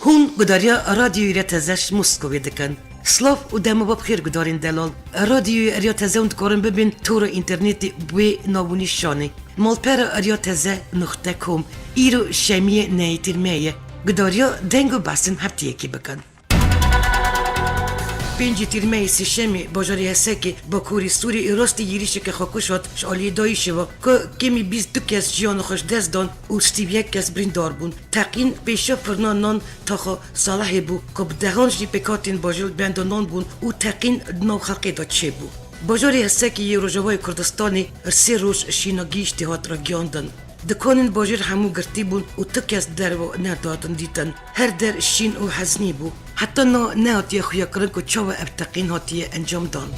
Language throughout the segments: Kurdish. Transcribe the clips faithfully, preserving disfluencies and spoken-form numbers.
Hûn gudariya Radyoyê Rêya Teze ji Moskovê dikin. Silav û dema we bi xêr gudarên delal. Radyoyê Rêya Teze hûn dikarin bibin tora înternetê bi wê nav û nîşanê: malpera rêya teze nuqte com. Îro şemiyê nehê tîrmeyê ye. Gudariya deng û behsên hefteyekê bikin. Pêncî tîrmeyê sêşemê bajarê Hesekê, bakurê Sûriyê, rastî yêrîşeke xwekuş hat ji aliyê DAIŞê ve, ku kêmî bîst du kes jiyana xwe ji dest dan û sî û yek kes birîndar bûn. Teqîn pêşiya firna nan Taxa Salihê bû, ku bi dehan jî pêkhatên bajêr li benda nan bûn û teqîn di nav xelkê de çêbû. Bajarê Hesekê yê Rojavayê Kurdistanê sê roj şîna gihîştê hat ragihandin. Dikanên bajêr hemû girtî bûn û tu kes derve nedihatin dîtin. Her der şîn û heznî bû. Heta niha nehatiye xuyakirin ku çawa ev teqîn hatiye encamdan.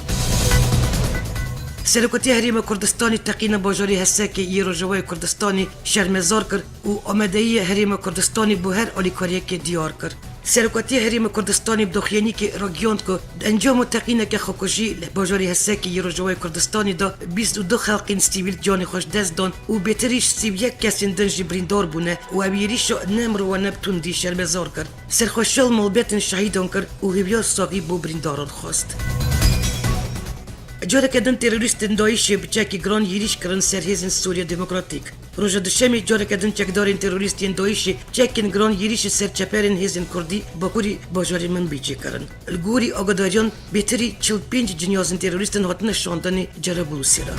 Serokatiya Herêma Kurdistanê teqîna bajarê Hesekê yê Rojavayê Kurdistanê şermezar kir û amadeyî Herêma Kurdistanê bo her alîkariyekê diyar kir. Serokatiya Herêma Kurdistanê bi doxîyenîkê ragihand ku di encama teqîneke xwekujî li bajarê Hesekê yê Rojavayê Kurdistanê de bîst û du xelkên sivîl canê xwe ji dest dan û bêtirî ji sî û yek kesên din jî birîndar bûne û ev êrîşa ne mirovane bi tundî şermezar kir. Serxweşiya li malbetên şehîdan kir û hêviya saxî bo birîndaran xwest. Careke din terorîstên DAIŞê bi çekê giran yêrîş kirin ser hêzên Sûriya Demokratîk. Roja Duşemê careke din çekdarên terorîst yên DAIŞê çekên giran yêrîşê ser çeperên hêzên Kurdî bakurî bajarê Minbicê kirin. Li gorî agadariyan, bêtirî çil pênc cinyazên terorîstin hatine şandinê Cerablusê re.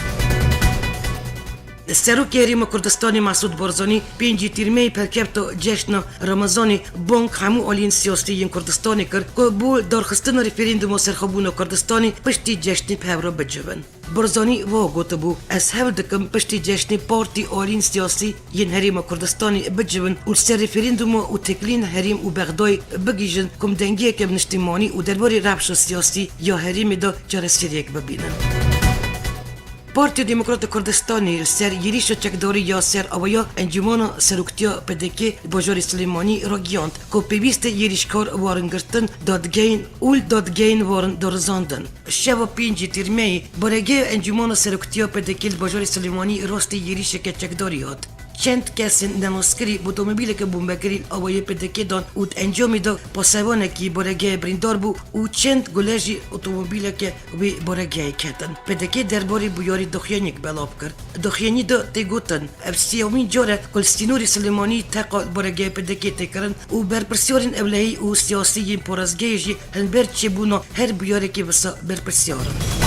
Serokê Herêma Kurdistanê Mesûd Barzanî pêncî tîrmeyê pelkefta ceşna Remezanê bang hemû aliyên siyasî yên Kurdistanê kir ku bo darxistina referanduma serxwebûna Kurdistanê piştî ceşnê bi hev re bicivin. Barzanî wiha gotibû: Ez hewl dikim piştî ceşnê partî aliyên siyasî yên Herêma Kurdistanê bicivin û li ser referanduma û têkiliyên herêm û Bexdayê bigihîjin ku bi dengiyeke bi niştimanî û derbarê rewşa siyasî ya herêmê de çareseriyek bibînin. Partiya Demokrata Kurdistanê li ser yêrîşa çekdarî ya ser awaya Encûmena Seroktiya P D K li bajarê Silêmanî ragihand ku pêwîst e yêrîşkar werin girtin, dadgehên û li dadgehên werin darizandin. Şeva pêncî tîrmeyê, baregeya Encûmena Seroktiya P D K li bajarê Silêmanî rastî yêrîşeke çekdarî hat. Çend kesên nenaskirî bi otomobîleke bombekirî li awayê P D K dan û di encamê de pasevanekî baregehê birîndar bû û çend gule jî otomobîleke wê baregehê ketin. P D K derbarê bûyerê doxîyenîk belav kir. Doxîyenî de tê gotin, ev sêyemîn car e ku li sînorê Silêmanî teqa li baregehê P D K tê kirin û berpirsyarên ewlehî û siyasî yên parêzgehê jî hember çêbûna her bûyerekî wisa berpirsiyar in.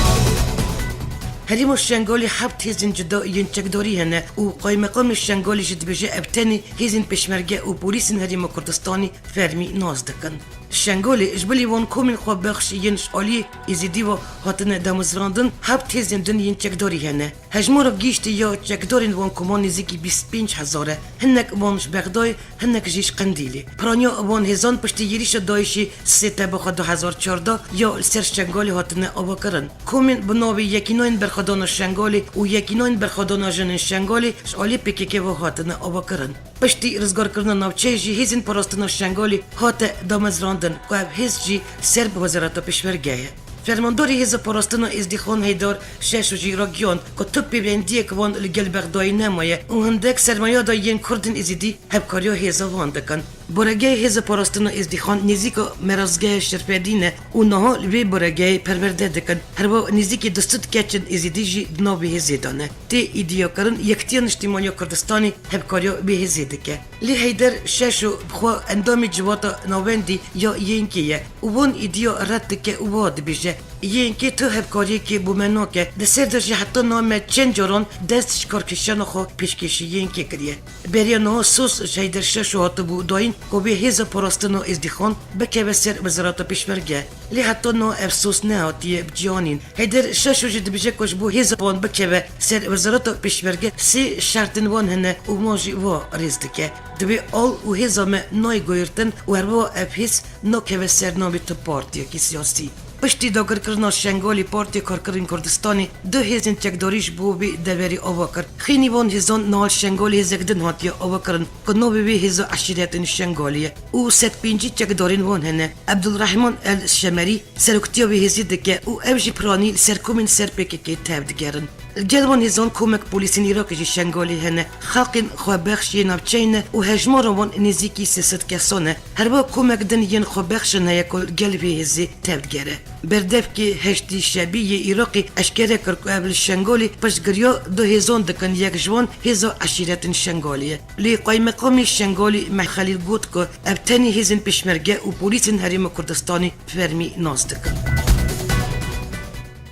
Herêma Şengalê heft hêzên cuda yên çekdarî hene û qaymeqamê Şengalê jî dibêje ev tenê hêzên pêşmerge û polîsên Herêma Kurdistanê fermî nas dikin. Şengalê ji bilî wan komên xwebexş yên ji aliyê Êzidî ve hatine damezrandin, heft hêzên din yên çekdarî hene. Hejmara gihîştî ya çekdarên wan koman nêzîkî bîst pênc hezar e. Hinek wan ji Bexdayê, hinek jî ji Qendîlê. Piraniya wan hêzan piştî yêrîşa DAIŞê sê Tebaxa du hezar çardeh ya li ser Şengalê hatine avakirin. Komên bi navê Yekînayên Berxwedana Şengalê û Yekînayên Berxwedana Jinên Şengalê ji alî P K K ve hatine avakirin. Piştî rizgarkirina navçeyê jî hêzên parastina Şengalê hate damezrandin ku ev hêz jî ser bi Wezareta Pêşmerge ye. Fermandarê Hêza Parastina Êzdîxan Heydar Şeşo jî ragihand ku tu pêwendiyek wan li gel Bexdayê nemaye û hindek sermayadar yên Kurdên Êzidî hevkariya hêza wan dikin. Baregehê Hêza Parastina Êzdîxan nêzîka Mirazgeha Şerfedîn e û niha li vê baregehê perwerde dikin. Herwiha nêzîkî du sed keçên Êzidî jî di nav vê hêzê de ne. Tê îdiakirin Yekitiya Niştimaniya Kurdistanê hevkariya vê hêzê dike. Lê Heyder Şeşo bi xwe endamê Civata Navendî ya Y N K ye û wan îdiya red dike û wiha dibêje, Y N K tu hevkariyekê bo me nake, di ser de jî heta niha me çend caran dest ji karkêşana xwe pêşkêşî Y N K kiriye. Beriya niha soz ji Heyder Şeşo hatibû dayîn ku vê Hêza Parastina Êzdîxan bikeve ser Wezareta Pêşmerge. Lê heta niha ev soz nehatiye bi cî anîn. Heyder Şeşo jî dibêje ku ji bo hêza wan bikeve ser Wezareta Pêşmerge sê şertên wan hene û wan jî wiha rêz dike. Divê al û hêza me nayê guhertin û herwiha ev hêz nakeve ser navê tu partiyekî siyasî. Piştî dagirkirina Şengalê, Partiya Karkerên Kurdistanê du hêzên çekdarî ji bo vê deverê ava kir. Xênî van hêzan niha li Şengalê hêzek din hatiye avakirin ku navê wê hêza Eşîretên Şengalê ye û sed pêncî çekdarên wan hene. Ebdulrehman El Şemerî seroktiya vê hêzê dike û ev jî piranî li ser komên ser P K K tev digerin. Li gel van hêzan komek polîsên Iraqê jî Şengalê hene. Xelkên xwebexş yê navçeyê ne û hejmara wan nêzîkî sê sed kesan e. Herwiha komek din yên xwebexş in heye ku li gel vê hêzê tevdigere. Berdevkê Heşdî Şebî yê Iraqê eşkere kir ku ev li Şengalê piştgiriya du hêzan dikin, yek ji wan hêza eşîretên Şengalê ye. Lê qaymeqamê Şengalê Meh Xelîl got ku ev tenê hêzên pêşmerge û polîsên Herêma Kurdistanê fermî nas dikin.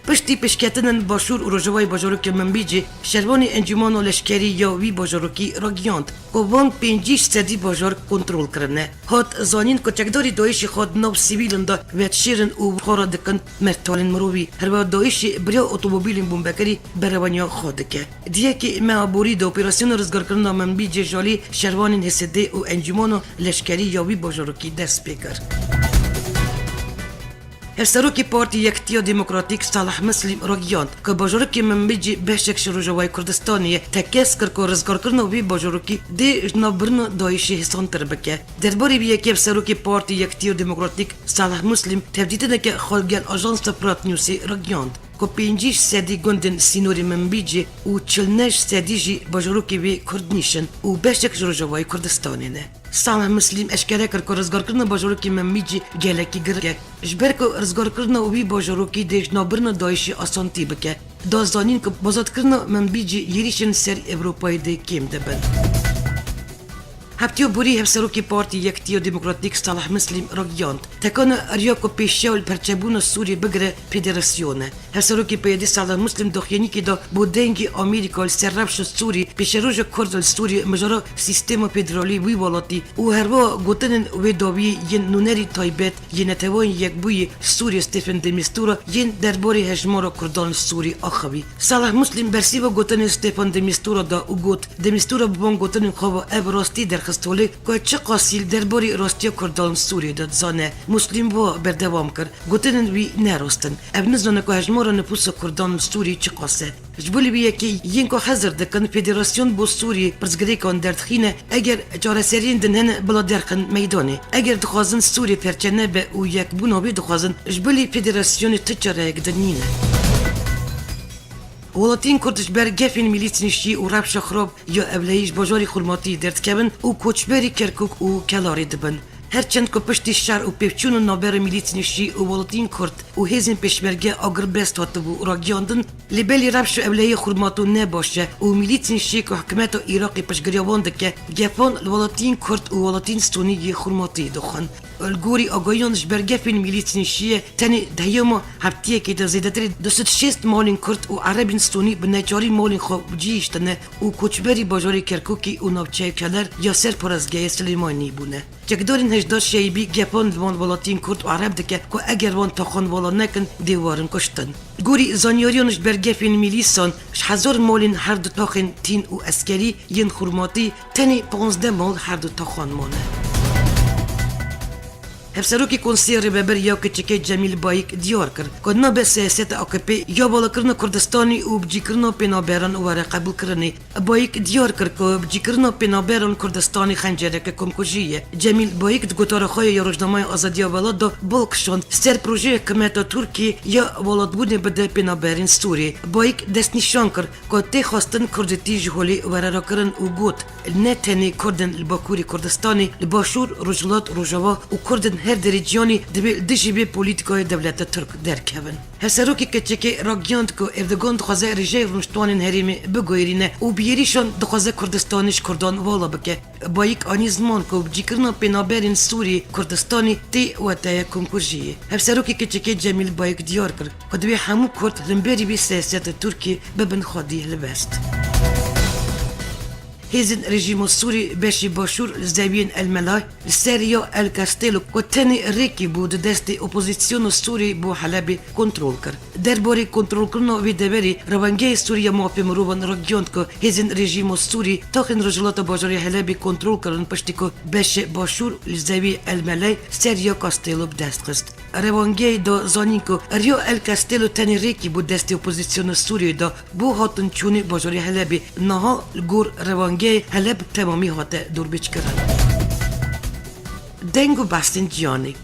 Piştî pêşketinên Başûr û Rojavayê bajarokê Minbicê, şervanê encûmana leşkerî ya wî bajarokî ragihand ku van pêncî sedî bajar kontrol kirine. Hat zanîn ku çekdarî DAIŞê xwe di nav sivîlan de vedişêrin û xwe re dikin mertalên mirovî. Herwiha DAIŞê bi riya otomobîlên bombekerî berevaniya xwe dike. Di yekê meha borî de operasyona rizgarkirina Minbicê ji alî şervanên H S D û encûmana leşkerî ya wî bajarokî dest pê kir. Hevserokê Partî Yekitiya Demokratîk Salih Muslim ragihand ku bajarokê Minbicê beşek ji Rojavayê Kurdistanê ye, tekez kir ku rizgarkirina vê bajarokî dê ji navbirina DAIŞê hêsantir bike. Derbarê vê yekê Hevserokê Partî Yekitiya Demokratîk Salih Muslim tevdîtineke xwe li gel Ajansa Frat Newsê ragihand ku pêncî sedî gundên sînorê Minbicê û çil neh sedî jî bajarokê wê kurdnîş in û beşek ji Rojavayê Kurdistanê ne. Salih Muslim eşkere kir ku rizgarkirina bajarokê Minbicê gelekî girîng e. Ji ber ku rizgarkirina wî bajarokî dê ji navbirina DAIŞê asantî bike. Da zanîn ku bazatkirina Minbicê êrîşên ser Ewropayê dê kêm dibin. Hevtiya borî Hevserokê Partî Yekitiya Demokratîk Salih Muslim ragihand, tekana riya ku pêşiya li perçebûna Sûriyê bigire federasyon e. Hevserokê P Y D'ê Salih Muslim daxuyaniyekê da bo Dengê Amerîka li ser rewşa Sûrî, pêşeroja Kurd li Sûrî mijara sîstema federalî wî welatî û herwiha gotinên wê dawiyê yên nûnerî taybet yê Neteweyên Yekbûyî Sûrî Stephen de Mistura yên derbarê hejmara Kurdan li Sûrî axivî. Salih Muslim bersiva gotinên Stephen de Mistura da û got, De Mistura bi van gotinên xwe ve ev rastî derxist holê ku çiqasî li derbarê rastiya Kurdan li Sûriyê de dizane. Muslim wiha berdewam kir, Gotinên wî ne rast in. Ev nizane ku hejmara nifûsa Kurdan li Sûriyê çiqas e. Ji bo li vê yekê yên ku hezir dikin federasyon bo Sûriyê pirsgirêkan derdixîne, eger çareseriyên din hene bila derxin meydanê. Eger dixwazin Sûriyê perçe nebe û yekbûna wê dixwazin, ji bo lê federasyonê tu çareyek din nîne. Welatiyên Kurd ji ber gefên milîtnişî û rewşa xirab ya ewlehî ji bajarê Xurmatiyê derdikevin û koçberî Kerkûk û Kelarê dibin. Her çend ku piştî şer û pêvçûna navbera milîtnişî û welatiyên Kurd û hêzên pêşmerge agirbest hatibû ragihiyandin, lê belê rewş û ewlehiyê Xurmato ne baş e û milîtnişiyê ku hikûmeta Iraqê piştgiriya wan dike, gefan li welatiyên Kurd û welatiyên Sûnî yê Xurmatiyê dixwin. Li gorî agahiyan ji ber gefên milîtnişiyê tenê di heyama heftiyekê de zêdetirî du sed şêst malên Kurd û Erebên Sûnî bi neçarî malên xwe cihiştine û koçberî bajarê Kerkûkê û navçeyê Keler ya ser parêzgehê Silêmaniyê bûne. Çekdarên Hejda Şeîbî gefan li wan welatiyên Kurd û Ereb dike ku eger wan taxan vala nekin, dê werin kuştin. Gorî zanyariyan ji ber gefên mîlîsan, ji hezar malên her du taxên tîn û eskerî yên Xurmatî tenê panzdeh mal her du taxan mane. Hevserokê Konseya Rêveber ya Keçikê Cemîl Bayik diyar kir ku nabe siyaseta A K P ya valakirina Kurdistanê û bicîkirina pênaberan were qebûlkirinê. Bayik diyar kir ku bicîkirina pênaberan Kurdistanê xencereke komkujî ye. Cemîl Bayik di gotara xwe ya Rojnameya Azadiya Welat de bal kişand ser projeya hikûmeta Tirkiyê ya welatbûnê bide pênaberên Sûriyê. Bayik destnîşan kir ku tê xwestin kurdîtî ji holê were rakirin û got, Ne tenê Kurdên li Bakurê Kurdistanê, li Başûr, Rojhilat, Rojava û Kurdên her derê ciyanê divê li dijî vê polîtîkayê dewleta Tirk derkevin. Hevserokê K Ç K'ê ragihand ku Erdogan dixwaze rêjeya rûniştvanên herêmê biguherîne û bi êrîşan dixwaze Kurdistanê ji Kurdan vala bike. Bayik anî ziman ku bicîkirina pênaberên Sûrî Kurdistanê tê weteye komkujiyê. Hevserokê K Ç K'ê Cemîl Bayik diyar kir ku divê hemû Kurd li hemberî vê siyaseta Tirkiyê bibin xwedî helbest. Hêzên rejîma Sûrî beşê başûr li zewiyên El Melay li ser ya El Castello ku tenê rêkî bû di destê opozîsyona Sûrî bo Helebê kontrol kir. Derbarê kontrolkirina vê deverê Rewangehê Sûrî ya Mafê Mirovan ragihand ku hêzên rejîma Sûrî taxên rojhilata bajarê Helebê kontrol kirin piştî ku beşê başûr li zewiyê El Melay ser ya Castello bi dest xist. Rewangehê da zanîn ku riya El Castello tenê rêkî bo destê opozîsyona Sûriyê de bo hatin çûnê bajarê Helebê, niha li gor rewangehê Heleb bi temamî hate dorbêçkirin. Deng û behsên ciyanê.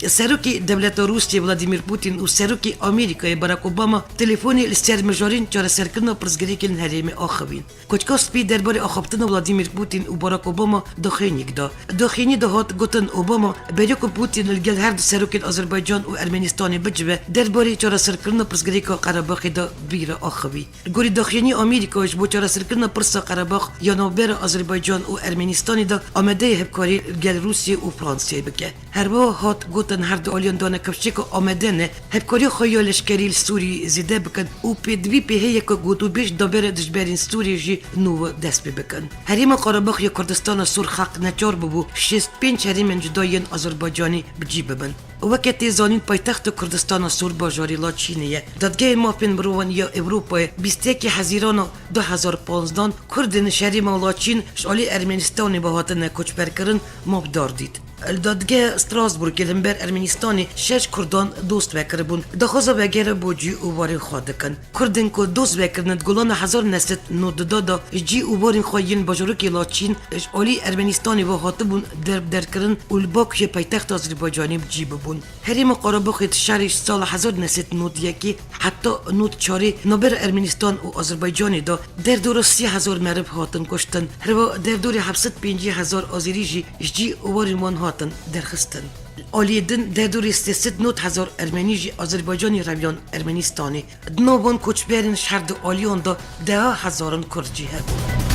Serokê dewleta Rûsiyê Vladimir Putin û Serokê Amerîkayê Barack Obama telefonê li ser mijarên çareserkirina pirsgirêkên herêmê axivîn. Koçka Spî derbarê axaftina Vladimir Putin û Barack Obama daxuyaniyek da. Daxuyaniyê de hat gotin Obama beriya ku Putin li gel her du serokên Azerbaycan û Ermenistanê bicive, derbarê çareserkirina pirsgirêka Qerebaxê de bîra axivî. Li gorî daxuyaniyê Amerîka ji bo çareserkirina pirsa Qerebax ya navbera Azerbaycan û Ermenistanê de amade ye hevkarî li gel Rûsiyê û Fransayê bike. Her wiha hat gotin her du aliyan dane kifşê ku amade ne hevkariya xwe ya leşkerî li Sûriyê zêde bikin û pêdivî pê heye ku gotûbêj navbera dijberên Sûriyê jî nû dest pê bikin. Herêma Qerebax ya Kurdistana Sûr xelq neçar bûbû şêst pênc herêmên cuda yên Azerbaycanê bi cî bibin. Weke tê zanîn paytexta Kurdistana Sûr bajarê Laçînê ye. Dadgehê Mafên Mirovan ya Ewropayê bîst yekê Hezîrana du hezar panzdan Kurdên ji herêma Laçîn ji alî Ermenistanê ve hatine koçberkirin mafdar dît. Li dadgeha Strasbourgê li hember Ermenistanê şeş Kurdan doz vekiribûn. Daxwaza vegera bo cî û warên xwe dikin. Kurdên ku doz vekirine di Gulana hezar neh sed nod du de ji cî û warên xwe yên bajarokê Laçîn ji alî Ermenistanê ve hatibûn derbderkirin û li Bakuyê paytexta Azerbaycanê bi cî bibûn. Herêma Qarabaxê di şerê ji sala hezar neh sed nod yekê heta nod çarê navbera Ermenistan û Azerbaycanê de derdora sî hezar meriv hatin kuştin. Herwa derdorê heft sed pêncî hezar Azerî jî ji cî û warên wan hatin derxistin. Aliyê din derdorê sê sed nod hezar Ermenî jî Azerbaycanê reviyan Ermenistanê. Di nav van koçberên ji her du aliyan de deha hezaran Kurd jî hebûn.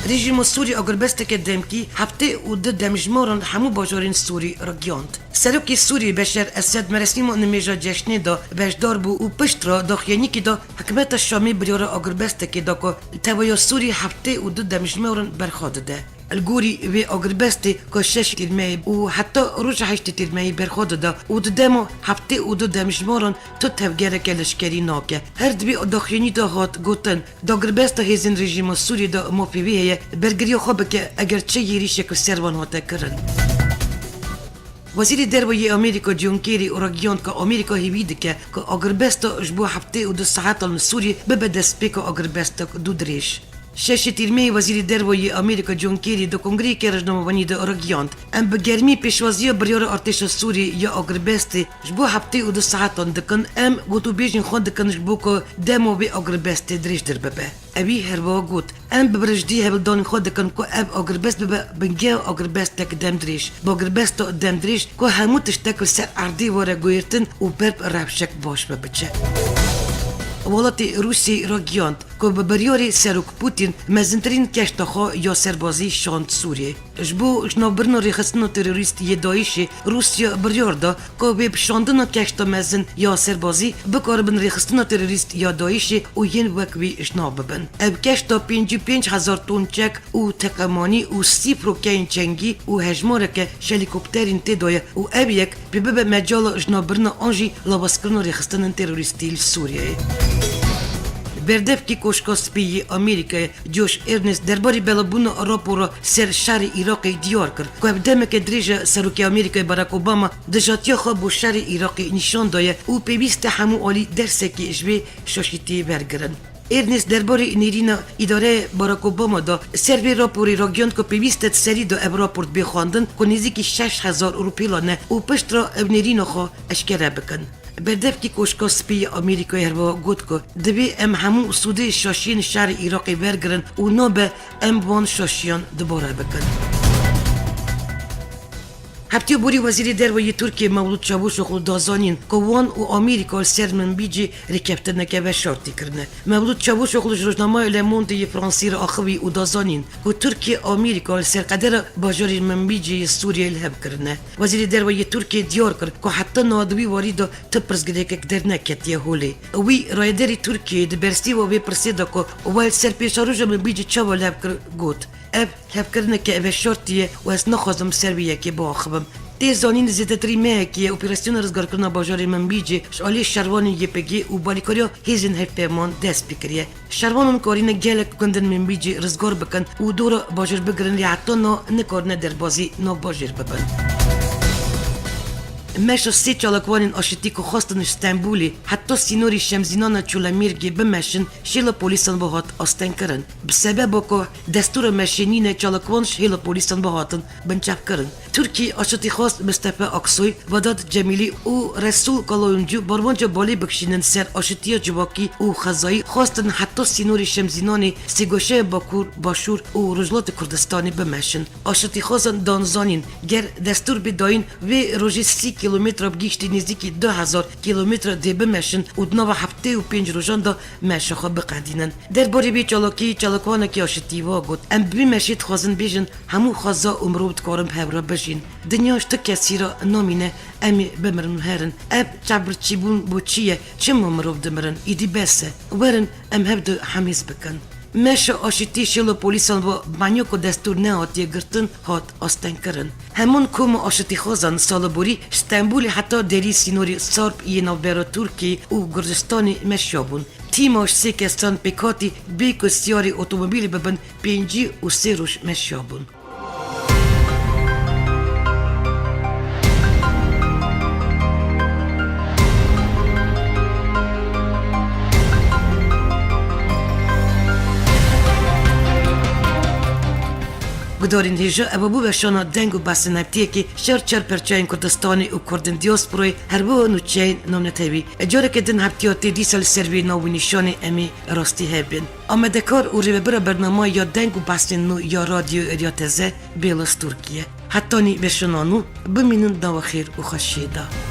Rejîma Sûrî agirbesteke demkî heftê û du demjimar li hemû bajarên Sûrî ragihand. Serokê Sûrî Beşer Esed merasîma nimêja ceşnê de beşdar bû û piştre daxuyaniyekê de hikûmeta Şamê biryara agirbestekê da ku li teveya Sûrî heftê û du demjimar berxwe dide. Li gorî vê agirbestê ku şeş tîrmeyê û heta roja heştê tîrmeyê berxwe dide û di dema heftê û du demjimaran tu tevgereke leşkerî nake. Her di vê daxuyanî de hat gotin, di agirbesta hêzên rejîma Sûriyê de mafê wî heye, bergiriya xwe bike eger çi êrîşek li ser wan hate kirin. Wezîrê Derve yê Amerîka John Kerry ragihand ku Amerîka hêvî dike ku agirbesta ji bo heftê û du saetan li Sûriyê bibe destpêka agirbestek dûdirêj. Şeşê tîrmeyê Wezîrê Derve yê Amerîka John Kerry di kongreyeke rojnamevanî de ragihand, em bi germî pêşwaziya biryara artêşa Sûrî ya agirbestê ji bo heftê û du saetan dikin, em gotûbêjên xwe dikin ji bo ku dema vê agirbestê dirêjtir bibe. Ewî herwiha got, em bi birijdî hevldanên xwe dikin ku ev agirbest bibe bingeha agirbestek demdirêj, bi agirbesta demdirêj ku hemû tiştek li ser erdê were guhêrtin û ber bi rewşek baş ve biçe. Welatê Rûsiyê ragihand ku bi biryarê Serok Putin mezintirîn keşta xwe ya serbazî şand Sûriyê. Ji bo jinavbirina rêxistina terorîst yê DAIŞê, Rûsya biryar da ku wê bi şandina keşta mezin ya serbazî bikaribin rêxistina terorîst ya DAIŞê û yên wek wî jinav bibin. Ev keşta pêncî pênc hezar ton çek û teqemanî û sî firokeyên çengî û hejmareke ji helîkopterên tê de ye û ev yek pê bibe mecala jinavbirina an jî lawazkirina rêxistinên terorîstî li Sûriyeyê. Berdevkî Koşka Spî yê Amerîkayê Josh Earnest derbarê belavbûna rapora ser şerê Iraqê diyar kir ku ev demeke dirêj e Serokê Amerîkayê Barack Obama dijatiya xwe bo şerê Iraqê nîşan daye û pêwîst e hemû alî dersekê ji vê şaşîtiyê wergirin. Earnest derbarê nêrîna îdareyê Barack Obama da ser vê raporê ragihand ku pêwîst e di serî de ev rapor bê xwendin ku nêzîkî şeş hezar rûpêla ne û piştre ew nêrîna xwe eşkere bikin. Berdevkî Koşka Spî yê Amerîkayê herwiha got ku divê em hemû sûdê şaşiyên şerê Iraqê wergirin û nabe em van şaşiyan dubare bikin. Heftiya borî Wezîrê Derve yê Tirkiyê Mewlûd Çavuşoglu da zanîn ku Wan û Amerîka li ser Minbicê rêkeftineke veşartî kirine. Mewlûd Çavuşoglu ji rojnameya Le Monde yê Fransî re axivî û da zanîn ku Tirkiye Amerîka li ser qedera bajarê Minbicê yê Sûriyeyê li hev kirine. Wezîrê Derve yê Tirkiyê diyar kir ku heta niha di wî warî de tu pirsgirêkek derneketiye holê. Wî rayederî Tirkiyeyê di bersîva vê pirsê de ku we li ser pêşeroja Minbicê çawa li hev kir got, ev lihevkirineke veşartî ye û ez naxwazim ser vê yekê biaxivim. Tê zanîn zêdetirî mehekê ye operasyona rizgarkirina bajarê Minbicê ji alî şervanên Y P G û balîkariya hêzên hevpeyman dest pê kiriye. Şervanan karîne gelek gundên Minbicê rizgar bikin û dora bajêr bigirin lê heta niha nikarine derbazî nav bajêr bibin. Meşa sê çalakvanên aşitî ku xwestin ji Stenbolê heta sînorê Şemzînana Çolemêrgê bimeşin ji hêla polîsan ve hat astengkirin. Bi sebeba ku destûra meşê nîne çalakvan ji hêla polîsan ve hatin binçavkirin. Tirkî aşitîxwaz Mistefe Aksoy, Vedat Cemîlî û Resûl Kaloyuncu barmanca balê bikişînin ser aşitiya civakî û xwezayî xwestin heta sînorê Şemzînanê sêgoşeya Bakur, Başûr û Rojhilatê Kurdistanê bimeşin. Aşitîxwazan dan zanîn, ger destûr bê dayîn, vê rojê sî kîlometre bigihîştî nêzîkî du hezar kîlometre dê bimeşin û di nava heftê û pênc rojan de meşa xwe biqedînin. Derbarê vê çalakî, çalakvanekî aşitî va got, Em bi vê meşê dixwazin bêjin, hemû xweza û mirov dikarin bi hev re bijîn. Dinya ji tu kesî re namîne, em ê bimirin û herin. Ev çavbirçîbûn bo çi ye? Çima mirov dimirin? Îdî bes e. Werin, em hev du hemîz bikin. Meşa aşitî şêlo polîsan ve manya ku destûr nehatiye girtin, hat astengkirin. Hemûn koma aşitîxwazan sala borî ji Stenbolê heta derî sînorê Sarp yê navbera Tirkiyê û Gurcistanê meşiyabûn. Tîma ji sê kesan pêkhatî bê ku siyarê otomobîlê bibin, pêncî û sê roj meşiyabûn. Gudarên hêja, ev bû weşana deng û behsên hevtiyekê ji çar perçeyên Kurdistanê û Kurdên diasporayê, her wiha nûçeyên navnetewî. Careke din hevtiya tê dîsa li ser vê nav û nîşanê em ê rastî hev bên. Amadekar û rêvebira bernama ya deng û behsên nû ya Radyo Êrîa Teze, Bêlas Tirkiye. Hetanî weşana nû, bimînin di nava xêr û xweşiyê de.